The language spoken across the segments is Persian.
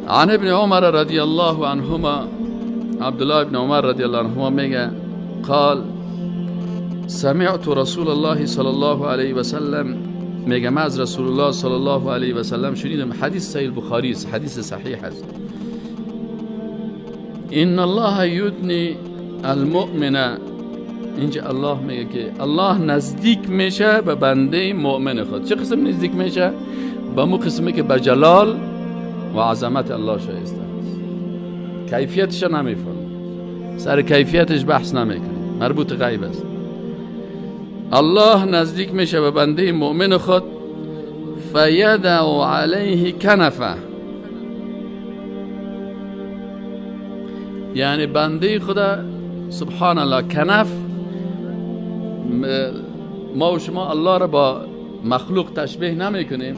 عن ابن عمر رضی الله عنهما، عبدالله ابن عمر رضی الله عنهما میگه قال سمعت رسول الله صلی الله علیه و سلم، میگه من از رسول الله صلی الله علیه و سلم شنیدم، حدیث صحیح البخاری است، حدیث صحیح است. ان الله یدنی المؤمن، اینجا الله میگه که الله نزدیک میشه به بنده مؤمن خود. چه قسم نزدیک میشه؟ به مو قسمی که به جلال و عظمت الله شایسته است. کیفیتش نمیفهمیم، سر کیفیتش بحث نمیکنیم، مربوط غیب است. الله نزدیک میشه به بنده مؤمن خود، فیدع علیه کنفه، یعنی بنده خدا سبحان الله کنف، ما و شما الله را با مخلوق تشبیه نمیکنیم،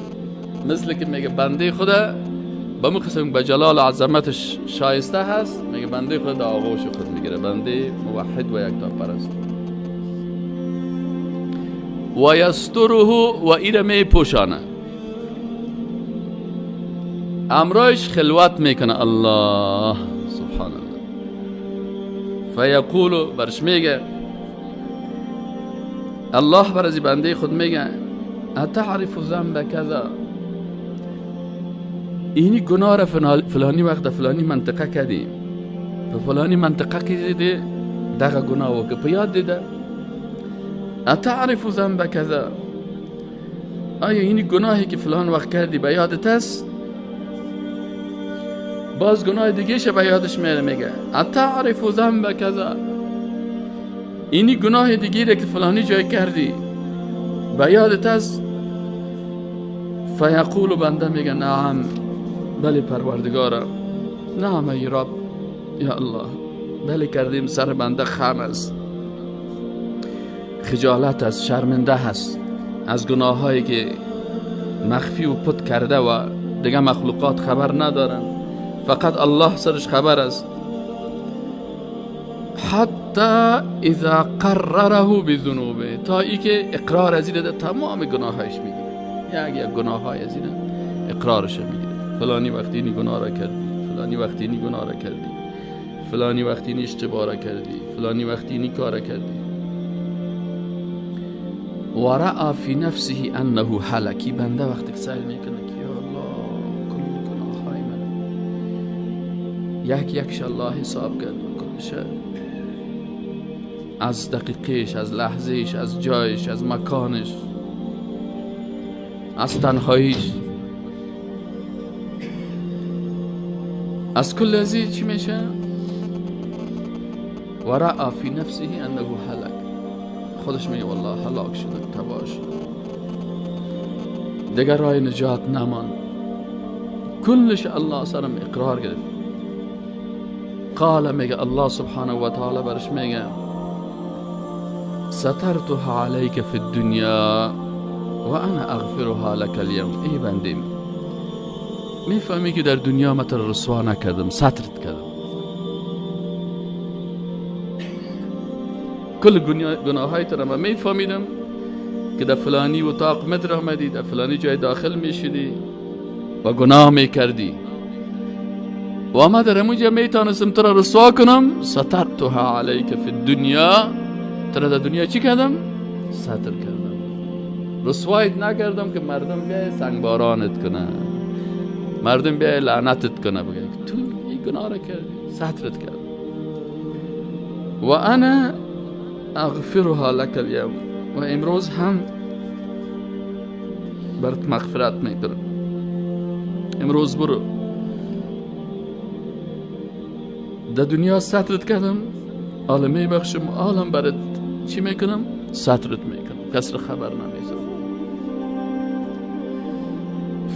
مثل که میگه بنده خدا به مو قسم به جلال و عظمتش شایسته هست، میگه بنده خدا در آغوش خود میگیره، بنده موحد و یکتا پرست. و یستره و ایره می پوشانه، امرایش خلوت میکنه الله سبحان الله. فیقول، برش میگه الله بر از بنده خود میگه اتعرف ذنب کذا، اینی گناه را فلانی وقت فلانی منطقه کردی، په فلانی منطقه کې دی دغه گناه وکړه، په یاد دیده. اتعرف ذنب کذا، آیا اینی گناهی که فلان وقت کردی به یادت است؟ باز گناه دیگه شه به یادش میره، میگه اتعرف ذنب کذا، اینی گناه دیگه که فلانی جای کردی به یادت است؟ فیقول، بنده میگه نعم، بله پروردگارم، نعم ای رب، یا الله، بله کردیم، سر بنده خم است، خجالت است، شرمنده هست از گناه هایی که مخفی و پت کرده و دیگه مخلوقات خبر ندارن، فقط الله سرش خبر است. حتی اذا قرره بذنوبه، تا ای که اقرار از این تمام گناهایش میگیره، یک یک گناه های از این اقرارش میگیره، فلانی وقتی اینی گناه را کردی، فلانی وقتی اینی گناه را کردی، فلانی وقتی اینی اشتباه را کردی، فلانی وقتی اینی کار را کردی. و رأى فی نفسه انه هلکی، بنده وقتی که سأل میکنه که یا الله کل گناه های من یک یکش الله حساب کرد و کلش از دقیقش، از لحظهش، از جایش، از مکانش، از تنهاییش، از کل ازی چی میشه؟ و رأى فی نفسه انه هلک، خودش میگه والله هلاک شده، تباه شده، دیگر راه نجات نماند، کلش الله سرم اقرار گرفت. قال، میگه الله سبحانه و تعالی برش میگه سترتها علیک فی الدنیا و انا اغفرها لك اليوم. ای بندیم، میفهمی که در دنیا ما تر رسوا نکردم، سترت کردم، کل گناههای تر ما میفهمیدم که در فلانی اتاق مدر آمدی، در فلانی جای داخل میشدی و گناه میکردی و ما در همونجا میتانستم تر رسوا کنم. سترتها علیک فی الدنیا، تر در دنیا چی کردم؟ ستر کردم، رسوایت نکردم که مردم بیای سنگبارانت کنه، مردم بیای لعنتت کنه، بگه تو این گناه را کردی، سترت کردم. و انا اغفرها لك اليوم، و امروز هم برات مغفرت میکنم، امروز برو در دنیا سترت کردم، عالم میبخشم، عالم برات چی میکنم؟ سترت میکنم، کس را خبر نمیزم.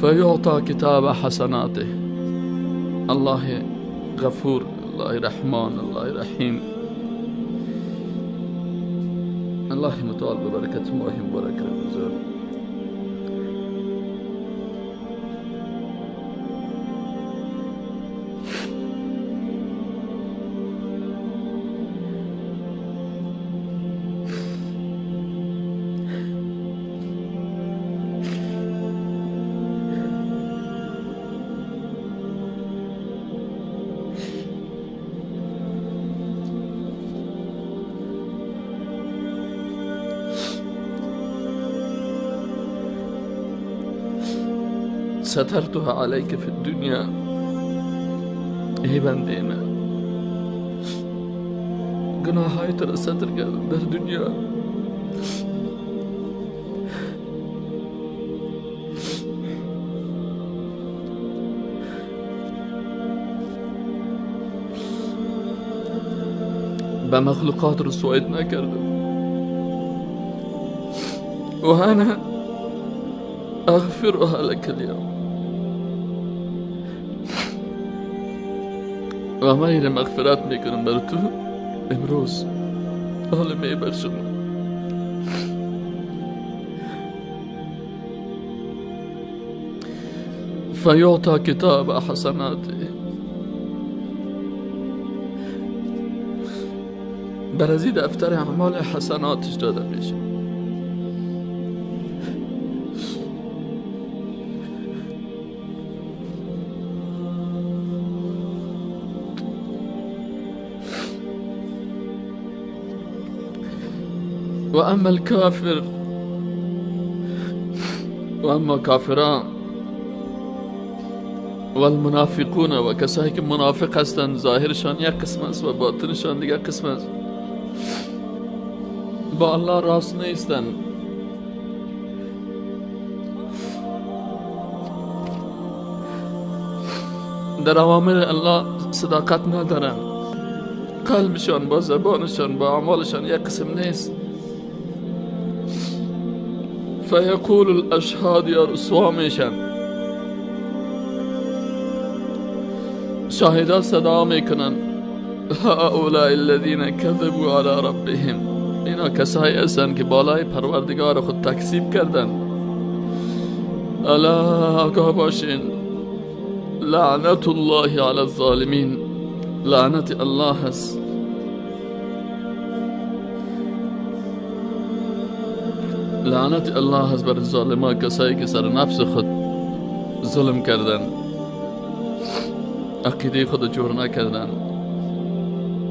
فیعطا کتاب حسناته، الله غفور، الله رحمان، الله رحیم، الله متعال ببرکت ماه مبارک رمضان سترتها علیک فی الدنیا. ای بنده من، گناه های تو را ستر کردم در دنیا، به مخلوقات رسوایت نکردم و انا اغفرها لك اليوم. و من این مغفرت میکنم بر تو امروز، حالا میبخشم. فیعطی کتاب حسناته، بر از این دفتر اعمال حسناتش داده میشه. و اما الکافر، و اما کافران و المنافقون، و کسایی که منافق هستند، ظاهرشان یک قسم است و باطنشان دیگر قسم است، با الله راست نیستند. در اوامر الله صداقت ندارند، قلبشان با زبانشان با اعمالشان یک قسم نیست. فیقول الاشهاد، یا رسوا میشن، شاهدا صدا میکنن، هؤلاء الذین كذبوا علی ربهم، اینا کسایی هستند که بالای پروردگار خود تکذیب کردن. الا آگاه باشین، لعنت الله علی الظالمین، لعنت الله است. لعنت الله است بر ظالمان، کسایی که سر نفس خود ظلم کردن، عقیده خود جور نکردن،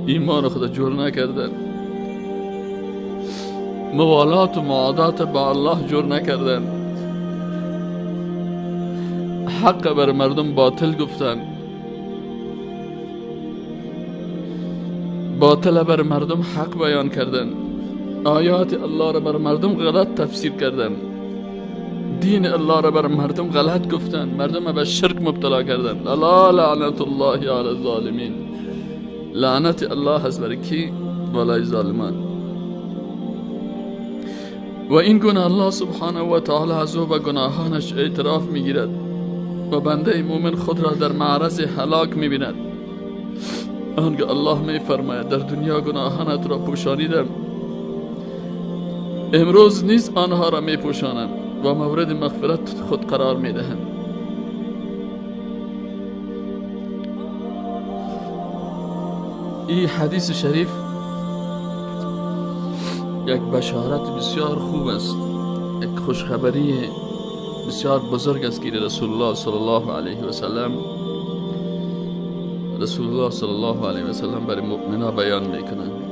ایمان خود جور نکردن، موالات و معادات با الله جور نکردن، حق بر مردم باطل گفتن، باطل بر مردم حق بیان کردن، آیات الله را بر مردم غلط تفسیر کردن، دین الله را بر مردم غلط گفتن، مردم را به شرک مبتلا کردن. الا لعنت الله علی الظالمین، لعنت الله است بر کی؟ بالای ظالمان. و این گونه الله سبحانه و تعالی از او به گناهانش اعتراف میگیرد و بنده مومن خود را در معرض هلاک میبیند. آنگاه الله میفرماید در دنیا گناهانت را پوشانیدم، امروز نیز آنها را میپوشانم و مورد مغفرت خود قرار میدهم. این حدیث شریف یک بشارت بسیار خوب است، یک خوشخبری بسیار بزرگ است که رسول الله صلی الله علیه و سلم، رسول الله صلی الله علیه و سلم برای مؤمنا بیان میکنند.